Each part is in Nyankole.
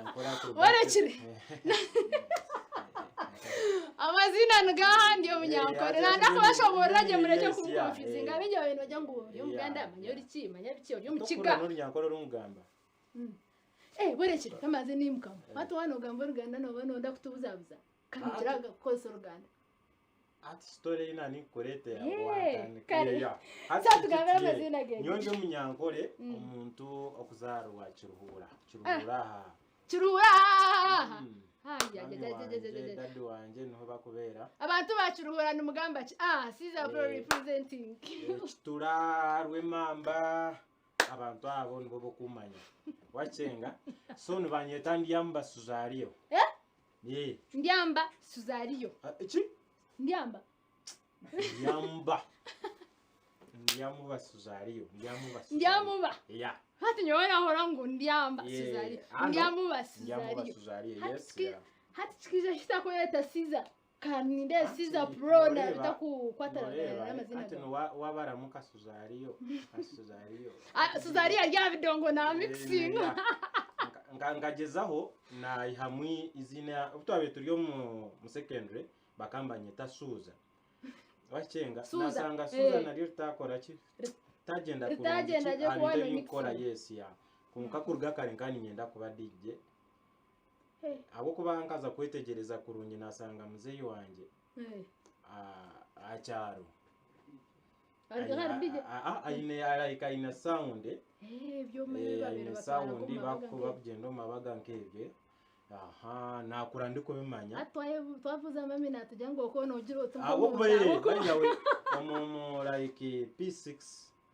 Omunyankore akuruga Orekire. Amaziina nigaha ndi omunyankore. Nanda kubashoboorora gye murekye kunkonfuzinga. Abaingi babaire nibagira ngu ori omuganda manya ori ki manya biki ori omukiga. Tokuhurira n'orunyankore orumugamba. Eh, borekire kamaze niimukamu. Hati waaba noogamba oruganda nooba nooyenda kutubuzabuza. Kangira kukozesa oruganda. Hati story ei naninkukureetera Eh, watandika. kare. Yeah, yeah. Hati So tugambire kiti, amaziina gaitu. Nyowe ndi omunyankore omuntu okuzaarwa Kiruhura. Kiruhura aha. Kiruhura aha. Ai, Mami ai, ai, ai, ai, wangye, ai, ai. dadi wangye niho bakubeera. Abantu ba Kiruhura nimugamba ki? Ah, Caesar Pro Eh. representing. Eh, Kitura, Rwemamba, abantu abo nibo bokumanya. Wakyenga. So nibanyeta Ndyamba Suzario. Eh? Eh. Ndyamba Suzario. Ah, Ki? Ndyamba. Ndyamba. Ndyamuba Suzario. Ndyamuba Suzario. Ndyamuba. Yeah. Hati nyowe nahora ngu ndyamba Yeah. Suzario. Ah, no. Ndyamuba Ndyamuba Suzario. Suzario. Hati Yes. kiki- Yeah. Hati kikija kitakweta Caesar. Kandi ninde Hati Caesar Pro na noreeba- bitakukwatana noreeba, n'amazina hati gawe. ni wabaramuka Suzario. Suzario. Ah, Suzario arya bidongo na Eh, mixing. yeah. Nkagyezaho naihamu izina obu twabaire turi omu mu secondary bakambanyeta Suza. Wakyenga Suza, nasanga Suza eh. naryo ritakora ki ritagenda Ritagenda kurungi gye ki, kuba aha bintu no ebindikukora mixing. yes yeah. Kwonka kuruga kare nkaba niinyenda kuba DJ Eh, ahabw'okuba nkaza kwetegyereza kurungi nasanga muzeeyi wangye eh. aha kyaro Arikuba ari DJ. Aine like aine sound. Eh, ebyoma ebi Eh, babaire aine batwara sound omu mabaga nk'ebyo. bakugyenda omu mabaga nk'ebyo. Aha, nakura ndikubimanya. Hati twavuza mami natugira ngu okwo nogira oti Ahabw'okuba eh, by the way, omu like P6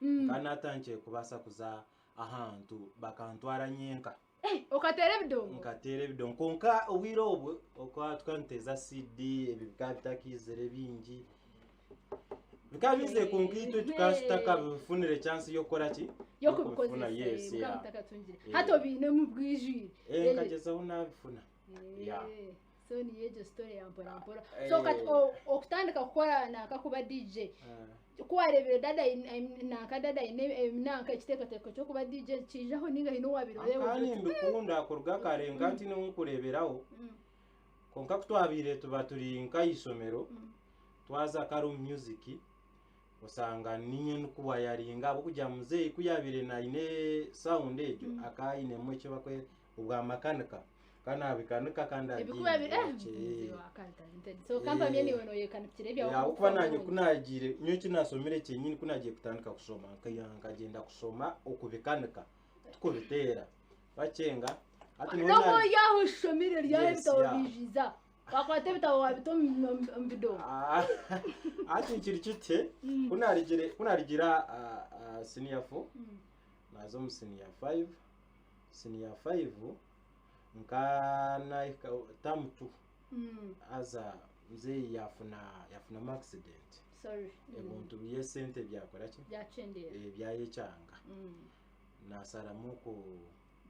nkaba natandikire kubaasa kuza ahantu bakantwara nyenka. Eh, okateera ebidongo? Nkateera ebidongo kwonka obwire obwo okwa tukaba nituteeza CD ebi bikaba bitakiizire bingi. Bikaba biizire kwonka itwe tukaba tutakabifunire chance y'okukora ki? Y'okubikozesa, Yes, bikaba yeah. bitakatungire. Eh. Hati obiine omu bwijwire. Eh, nkagyezaho nabifuna. Yeah. Eh, so niyo egyo story ya mpora mpora. Eh. So kati okutandika kukora nanka kuba DJ. Ku wareebire dada nanka dada aine nanka ekiteekateeko ky'okuba DJ kiijaho ninga haine owaabaire oreeba Nkaba ogira oti, nimbikunda kuruga kare nka nti niwe nkureeberaho. Kwonka ku twabaire tuba turi nk'ahaishomero twaza kare omu music osanga niinye ndikuwayaringa ahabw'okugira ngu muzeeyi ku yaabaire aine sound egyo akaba ainemu eki barikweta obwa makanika Kandi nabikanika kandi Ebikuba biri eh agiine. muzeeyi wa kare talented. So kampamya niiwe noyekanikira ebyawe Ahabw'okuba naanye ku naagiire nyowe eki naashomire kyenyini ku naagiire kutandika kushoma nkagyenda kushoma okubikanika tikubiteera. Bakyenga hati nyowe N'obu na- ori aho oshomire ryaho Yes, ebitabo yeah. biijiza wakwata ebitabo wabita omu bidongo. Ah, hati kiri kiti ku naarugire ku naarugire aha senior four naaza omu senior five senior five nka nahika term two haza muzeeyi yafuna yafunamu accident Sorry. Ebintu by'esente byakora ki? Byakyendera. Eh, byayekyanga. Nasaramu ku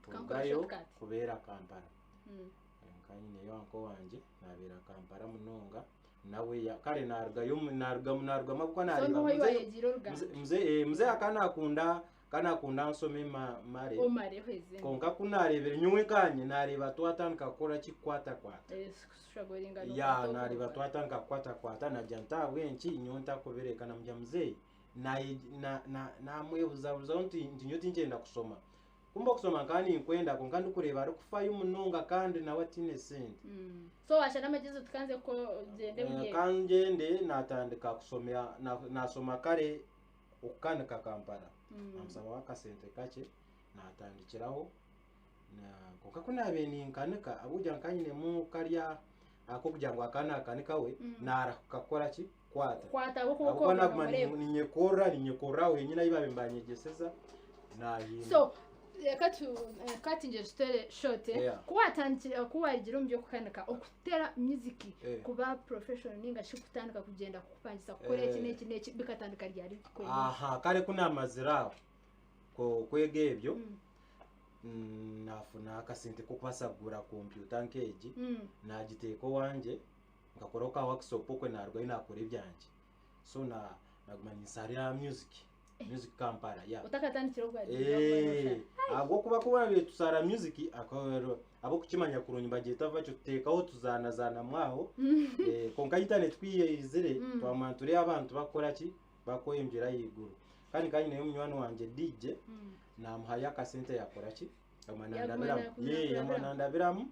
Tukankora kurugayo shortcut. kubeera Kampala. Nka nyineyo uncle wangye nabeera Kampala munonga nawe ya- kare narugayo narugamu narugamu ahabw'okuba So nareeba niho muzeeyi wayegiire oruganda. muzeeyi eh, muzeeyi akaba nakunda Ka naakunda nshome mare. Omareho ezindi. Kwonka ku naareebire nyowe nkanye naareeba twatandika kukora ki kukwatakwata. Kushushagura engaro. Ya naareeba twatandika kukwatakwata naagira nti ahabw'enki nyowe ntakubireka namugira muzeeyi naamwebuzabuzaho nti nti nyowe tinkyenda kushoma. Kumbe okushoma nkaba ninkwenda kwonka ndikureeba arikufayo munonga kandi nawe ataine sente. So waashara amagyezi oti kanze ko gyende mbwenu. Kangyende naatandika kushoma naashoma kare okukanika Kampala namusabaho akasente kakye natandikiraho kwonka ku nabaire ninkanika ahabw'okugira ngu nkaba nyinemu karya ak'okugira ngu akaba nakanika we narahuka kukora ki kukwata Kukwata ahabw'okuba ahabw'okuba okwo naguma nomureeba. ninyekorra ninyekorra aho henyine ahi babaire nibanyegyeseza nahimba. So reka tu kati nje tutere short Yeah. ku watandikire ku wagira omu by'okukanika okutera music Eh. kuba professional ninga shi kutandika kugyenda kukupangisa kukora eki Eh. n'eki n'eki bikatandika ryari bikukora Aha kare ku namazire aho kwega ebyo nafuna akasente k'okubaasa kugura kompyuta nk'egi nagiteeka owangye nkakoraho ka workshop okwe narugayo nakora ebyangye so naguma ninsarira music. Music Kampala, yeah. Otakatandikire obwa DJ. Eh, ahabw'okuba ku baabaire tusaara music ab'okukimanya kurungi bagyeta vakyo tuteekaho tuzaanazaanamu aho. Eh, kwonka internet ku yaizire twamanya turi abantu bakukora ki, bakweyongyera ahaiguru. Kandi nkaba nyineyo munywani wangye DJ, naamuhayo akasente yakora ki, yaguma Yaguma nandabiramu. nakurabiramu. Yaguma nandabiramu.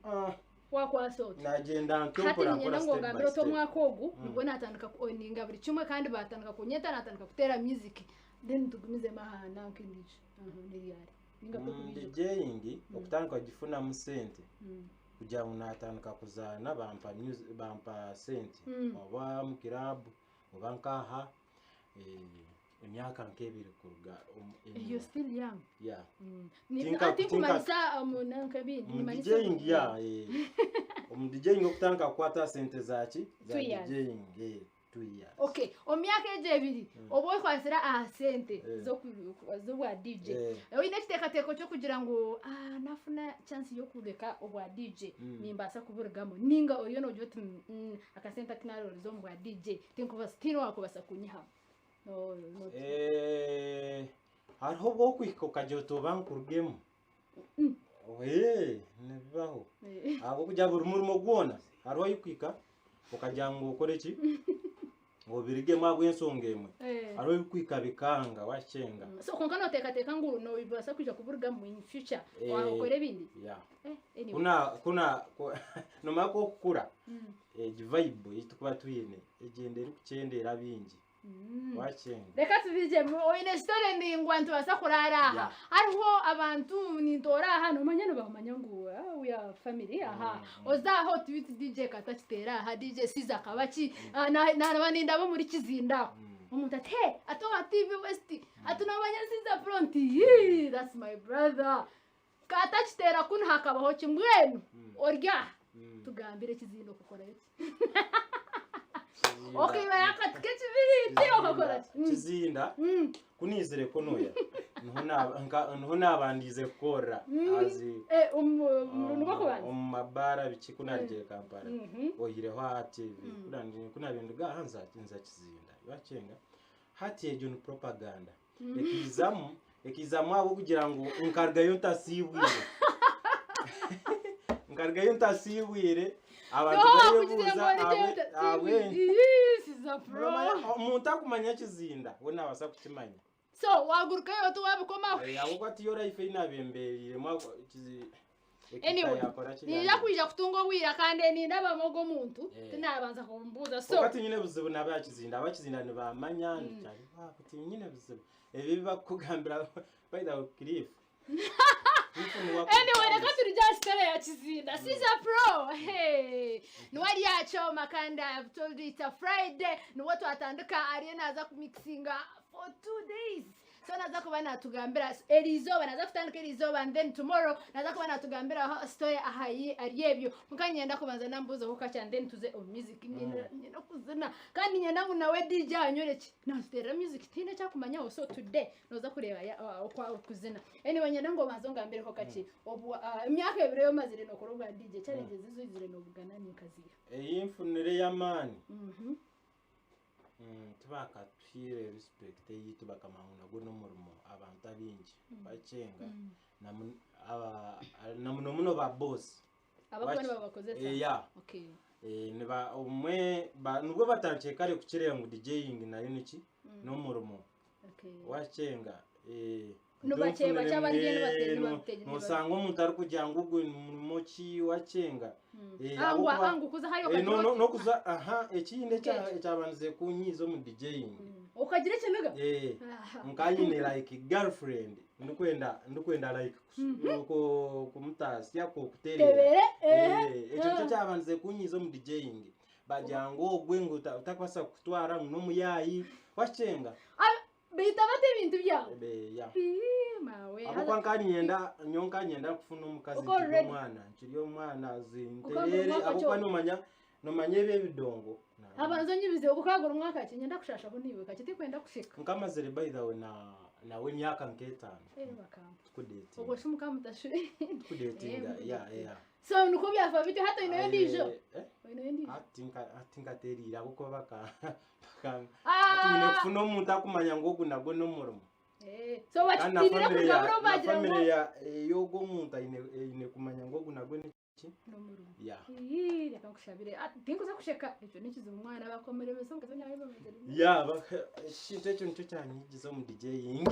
Ah, Wakwasa oti. Nagyenda ntyo Hati mpora niinyenda mpora ngu step by ogambire oti step. omwaka ogu nibwo naatandika kuoninga buri kimwe kandi baatandika kunyeta naatandika kuteera music then tugumizemu aha nanka endiijo aha ni ryari ninga torikubiijuka. DJing okutandika kugifunamu sente kugira ngu naatandika kuzaana bampa music bampa sente oba omu club oba nkaha emyaka nk'ebiri kuruga You're enyima. still young. Yeah. Tinkumanyisa omu nanka ebindi Omu nimanyisa DJing yeah. Omu DJing okutandika kukwata sente zaki za 2 years. DJing 2 years. Okay, omu myaka egyo ebiri oba okwasira aha sente z'obwa DJ. Oine ekiteekateeko ky'okugira ngu ah, nafuna chance y'okureka obwa DJ nimbaasa kuburugamu ninga oriyo noogira oti akasente aku naroorize omu bwa DJ tinkubasa tihaine owakubasa kunyihamu. No, no. Hariho obwokuhika okagira oti oba nkurugemu. Nibibaho. Ahabw'okugira buri murimo gwona hariho ahu kuhika okagira ngu okore ki? Obirugemu ahabw'enshonga emwe. Hariho ebikuhika bikanga wakyenga. So kwonka nooteekateeka ngu noobaasa kwija kuburugamu in future okore ebindi? Yeah. Anyway. Kuna kuna nomara ku okukura egi vibe ei turikuba twine egyenda erikukyendera bingi. Wakyenga. Reka tubigyemu oine story ndaingwa nitubaasa kuraara aha. Hariho abantu nintoora aha nomanya nibamanya ngu we are family aha. Oza aha oti beitu DJ Katakiteera aha, DJ Caesar akaba ki? Naaba nindaba omuri Kizinda aho. Omuntu ati hey ati owa TV West ati nomanya Caesar Pro nti yii that's my brother. Katakiteera kunu hakabaho ki mbwenu ori aha tugambire Ekizinda okukorayo ki? Okaibara akati k'ekibiriiti okakora ki? Kizinda ku naizire kunuya niho naabandiize kukorera azi Omu gw'okubanza omu mabaara biki ku naarugire Kampala oihireho aha TV ku naabaire nduga aha nza Kizinda wakyenga hati egyo ni propaganda ekaizamu ekaizamu ahabw'okugira ngu nkarugayo ntasiibwire nkarugayo ntasiibwire abantu bareebuuza ahabw'enki. Omuntu akumanya Kizinda we naabaasa kukimanya. So wagurukayo oti wabikomaho. Ahabw'okuba tiyo life ei naabembereiremu Anyway, niija kwija kutunga obwira kandi nindabamu ogwo omuntu tinabanza kumubuuza so. Kwonka tinyine buzibu n'aba Kizinda, aba Kizinda nibamanya ndikyari waabo tinyine buzibu. Ebi ebi bakukugambira by the way Cliff. Cliff niwe Anyway, reka turugye aha story ya Kizinda. Caesar Pro, hey. Niwe ari aha kyoma kandi I have told you it's a Friday. Niwe twatandika ariyo naaza kumixinga for 2 days. So naza kuba natugambira eriizooba, naza kutandika eriizooba and then tomorrow naza kuba natugambira story aha ari ebyo. Kwonka niinyenda kubanza nambuuzaho kakye and then tuze omu music. Niinyenda kuzina kandi niinyenda ngu nawe DJ anyoreke. Natuteerera music tihaine eki akumanyaho so today nooza kureeba oku arikuzina. Anyway, niinyenda ngu obanze ongambireho kakye. Obu emyaka 2 ei omazire nookora obwa DJ, challenges ezi oizire noobugana ni nka ziiha? Ei nfunire ey'amaani tibakatuhaire respect eyaitu bakamanya ngu nagwo n'omurimo abantu abaingi bakyenga na muno muno ba boss. Abakuba nibabakozesa? Yeah. Niba obumwe nibwo batandikire kare kukireeba ngu DJing nayo niki n'omurimo. Wakyenga Nibakyeba kyabariyo nosanga omuntu arikugira ngu ogwe ni murimo ki wakyenga. Angu angu kuza hariya okagira oti N'okuza aha ekindi ekyabandize kunyiiza omu DJing. Okagira ekiniga? Nkanyine like girlfriend ndikwenda like kumutaasya kuterera. Tebere. Ekyo nikyo kyabandize kunyiiza omu DJing. Bagira ngu ogwe ngu otakubaasa kukutwara ngu n'omuyaayi wakyenga. Biita bata ebintu byawe? Yeah. Ii, mawe. Ahabw'okuba nkanyenda nyowe nkanyenda kufuna omukazi Uko nkiri ready. omwana nkiri omwana Uko zinterere mwaka ahabw'okuba ki? nomanya ebi ebidongo. Abanza onyibize ukagura umwaka ki nyenda kushashaho niwe kaki tikwenda kushika. Nkamazire by the way na Nawe emyaka nk'etaano Eh, bakampa. tukudeetinga. Obwo shi mukaba mutashwire. Tukudeetinga, Eh, yeah, yeah. So nikwo byafa bityo hati oineyo endiijo? Eh, Oineyo endiijo? hati nka- hati nkateeriire ahabw'okuba baka baka hati nyine Ah! kufuna omuntu akumanya ngu ogu nagwo n'omurimo. Eh, so Kandi na bakitiinire family kuruga ya buri obu na bagira ngu family ya ey'ogwo omuntu aine eine kumanya ngu ogu nagwo ni ki? N'omurimo. Yeah. Ii, reka nkushabire. Ah, tinkuza kusheka. Ekyo n'ekizibu mwana bakomeremesa omukazi nawe bamugire. Yeah, baka- ekintu ekyo nikyo kyanyigiza omu DJing.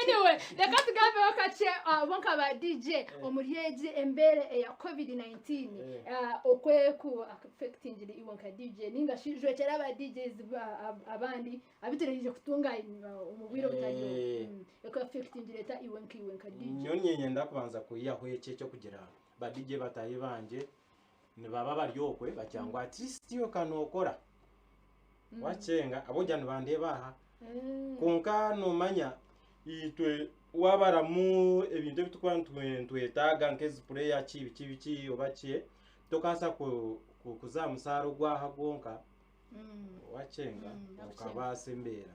Anyway, reka tugambeho kakye ah, bo nka ba DJ omuri egi embeera eya COVID-19 Eh. ah, okweku affectingire iwe nka DJ ninga shi jwekyera aba DJs abandi abiturehiije kutunga ah, omu bwire obutari obu. Eh. Eku affectingire eta iwe nka iwe nka DJ. Nyowe niinyenda kubanza kwihaho eki eky'okugira ba DJ bataahi bangye nibaba bari okwe bagira ngu at least iwe ka nookora wakyenga abogira nibandeeba aha kwonka noomanya itwe waabaramu ebintu ebi turikuba nitwetaaga nk'ezi pureya ki biki biki oba ki tokabaasa kuza aha musaara ogwaha gwonka wakyenga okabaasa embeera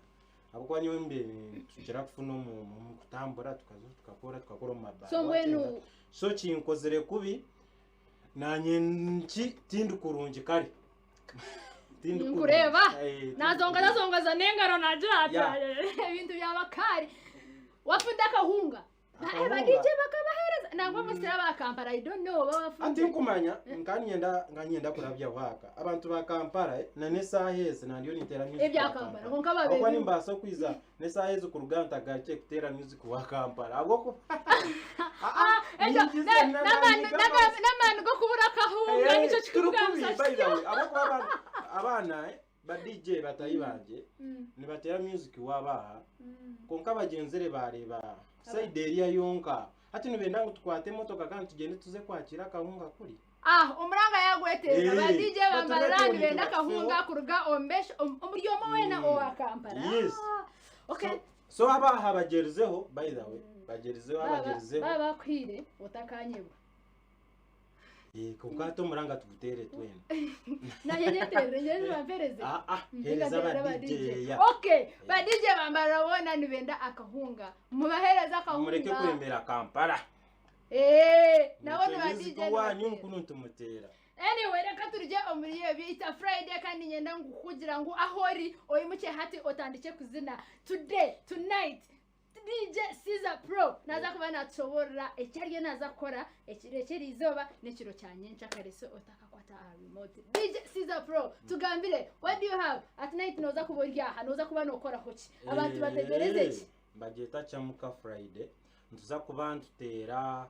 ahabw'okuba nyowe nitukira kufuna omu kutambura tukaza tukakora tukakora omu mabaara So mbwenu so kinkozire kubi nanye nki tindi kurungi kare Tindi kurungi. Ninkureeba. Eh, tindi nazonga kurungi. nazongaza n'engaro nagira ati Yeah. ebintu byaba kare wafunda akahunga Akahunga. ba DJ bakabahereza nangwa musira ba Kampala I don't know oba Ati wafunze nkumanya nkanyenda nkanyenda kurabya waaka abantu ba Kampala eh, na n'esaaha ezi nandiyo nintera music Ebya wa Kampala, kwonka Ahabw'okuba babebi nimbaasa okwiza n'esaaha ezi kuruga ntagaruke kuteera music wa Kampala ahabw'okuba Ah, ekyo ningize na- n'amaani nanyiga n'amaani g'okubura akahunga Eh, nikyo turi kubi, kikugambisa by the way, ahabw'okuba abaana eh, ba DJ batahi bangye nibateera music waaba aha kwonka bagyenzire baareeba side eriya yonka hati nibenda ngu tukwate emotoka kandi tugyende tuze kwakira akahunga kuri. Ah, omuranga yagweteeza ba Eh, DJ batureke bambarara ebintu nibenda batufeho. akahunga kuruga omu besho omuri omwe weena owa Kampala. Yes. Ah, okay. So abaha bagyerizeho by the way bagyerizeho Baba abagyerizeho. baba bakuhiire otakanyebwa. Eh, kwonka hati omuranga tuguteere twena. Nanye nyeterere nyewe bampereze. Ah ah, hereza Nteekateera aba ba DJ DJ. ya. Okay, ba DJ bambarara boona nibenda akahunga. Mubahereze Mureke akahunga. kuremera Kampala. Eh, nabo ni Mutwe ba music DJ wanyu nibateera. nkunu ntumuteera. Anyway, reka turye omuri ebi it's a Friday kandi nyenda ngu kugira ngu aho ori oimukye hati otandike kuzina today tonight DJ Caesar Pro naza kuba natushoborora eki ariyo naza kukora ekiro eky'eri izooba n'ekiro kya nyenkyakare so otakakwata aha remote. DJ Caesar Pro tugambire what do you have at night noza kuba ori aha noza kuba nokoraho ki abantu bategyereze ki? Bagyeta Chamuka Friday nituza kuba nituteera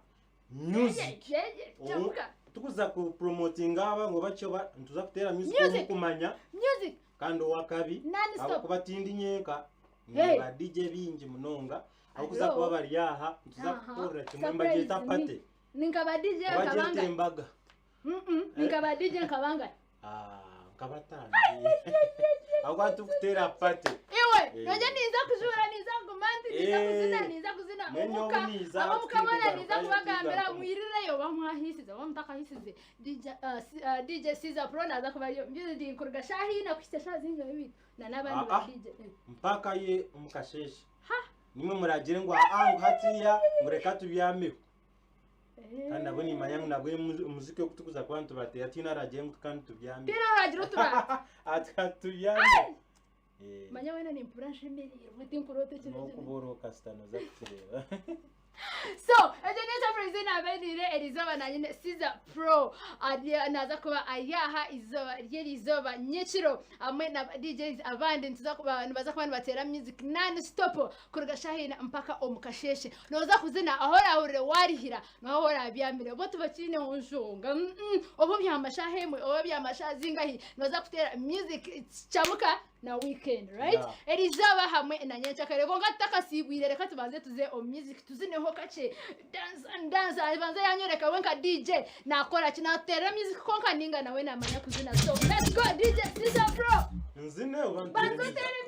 music. Yeye, Obu- Chamuka. Tukuza kupromotinga aba ngu batyo nituza kuteera music Music. omukumanya Music. kandi owakabi Non stop. ahabw'okuba tindi nyenka Hey. ba DJ bingi munonga abakuza Hello. kuba bari aha nituza Aha. kukorera kimwe Surprise mbagyeta ni- party. Ninka ba DJ Bagyeta nkabanga. embaga. Ninka ba DJ nkabanga. Ah, nkabatandi. Ahabw'okuba tukuteera party. Iwe, Eh. nyoje ninza kujura ninza kuguma nti ninza Eh. kuzina ninza kuzina Nenye omuka. obu niiza Ab'omuka boona tukigarukayo, ninza kubagambira tukigarukamu. mwirireyo bamwahisize bamutakahisize. DJ, DJ Caesar Pro naza kubayo. Music kuruga shaaha ina kuhitsya shaaha zingahi bitu. Na n'abandi Ah, ba ah. DJ. Eh. Mpaka ye omukasheeshe. Ha. Nimwe muragire ngu aha ngu hatiya ngu reka tubyameho. Kandi nabwo nimanya ngu nabwo omuziki ogu tukuza kuba nitubateera tihaine aragire ngu kandi tubyame. Tihaine oragira oturata. Ati tubyame. Eh. Manya weena nimpurira nshemereirwe tinkuroota ekiro kino. N'okuba kasita noza kukireeba. So, ekyo ni surprise nabainiire erizooba nanye Caesar Pro naza kuba ayaha izooba ry'erizooba nyekiro hamwe na DJs abandi nituza kuba nibaza kuba nibateera music non stop kuruga shaaha ina mpaka omu kasheeshe. Nooza kuzina aho orahurire warihira naho orabyamire bo tibakiineho nshonga. Oba obyama shaaha emwe oba obyama shaaha zingahi nibaza kuteera music chamuka na weekend, right? Yeah. Erizooba hamwe na nyenkyakare kwonka tutakasiibwire reka tubanze tuze omu music tuzineho kakye dance and dance abanze yanyoreka we nka DJ nakora ki nateera music kwonka ninga nawe namanya kuzina so let's go DJ Caesar Pro Nzine oba nteere Banza music? oteere